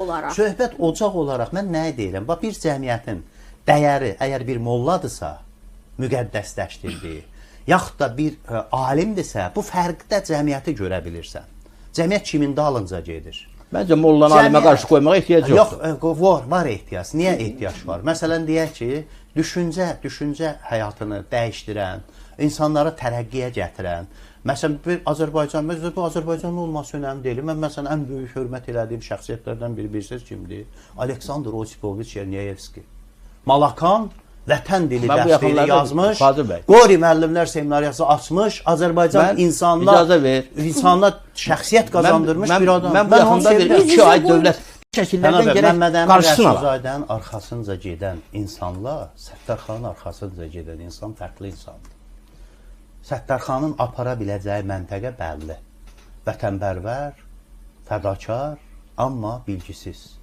Olaraq. Söhbət ocaq olaraq mən nəyi deyirəm? Bax, bir cəmiyyətin dəyəri əgər bir molladırsa, müqəddəsləşdirdiyi, yaxud da bir alimdirsə, bu fərqdə cəmiyyəti görə bilirsən. Cəmiyyət kimin dalınca gedir? Məncə mollanı alimə qarşı qoymağa ehtiyac yoxdur. Yox, var ehtiyac. Niyə ehtiyac var? Məsələn, deyək ki, düşüncə həyatını dəyişdirən, insanları tərəqqiyə gətirən, məsələn, bir Azərbaycan, məsələn, bu Azərbaycanlı olması önəmli deyil. Mən məsələn ən böyük hörmət elədiyim şəxsiyyətlərdən biri bilirsiniz kimdir? Aleksandr Osipoviç Çerniyevski. Malakan vətən dili dərsini yazmış. Qori müəllimlər seminariyası açmış, Azərbaycan Mən insanına icazə ver. İnsana şəxsiyyət qazandırmış mən, bir adam. Mən bu yaxında bir 2 ay dövlət şəkillərdən gərək Məmməd Əmin qarşısını alaq. Rəsulzadənin arxasınca gedən insanla Səttarxanın arxasınca gedən insan fərqli insandır. Səttarxanın apara biləcəyi məntəqə bəlli. Vətənpərvər, fədakar, amma bilgisiz.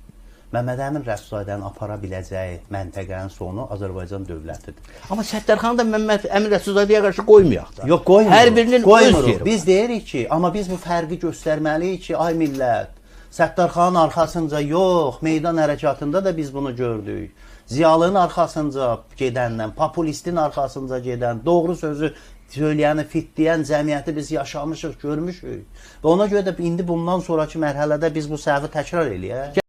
Məmməd Əmin Rəsulzadənin apara biləcəyi məntəqənin sonu Azərbaycan dövlətidir. Amma Səttarxanı da Məmməd Əmin Rəsulzadəyə qarşı qoymayaq da. Yox, qoymuruq. Hər birinin qoymuruq. öz yeri var. Biz deyirik ki, amma biz bu fərqi göstərməliyik ki, ay millət, Səttarxanın arxasınca yox, meydan hərəkatında da biz bunu gördük. Ziyalının arxasınca gedəndən, populistin arxasınca gedən, doğru sözü söyləyəni fitləyən cəmiyyəti biz yaşamışıq, görmüşük. Və ona görə də indi bundan sonrakı mərhələdə biz bu səhvi təkrar eləyək.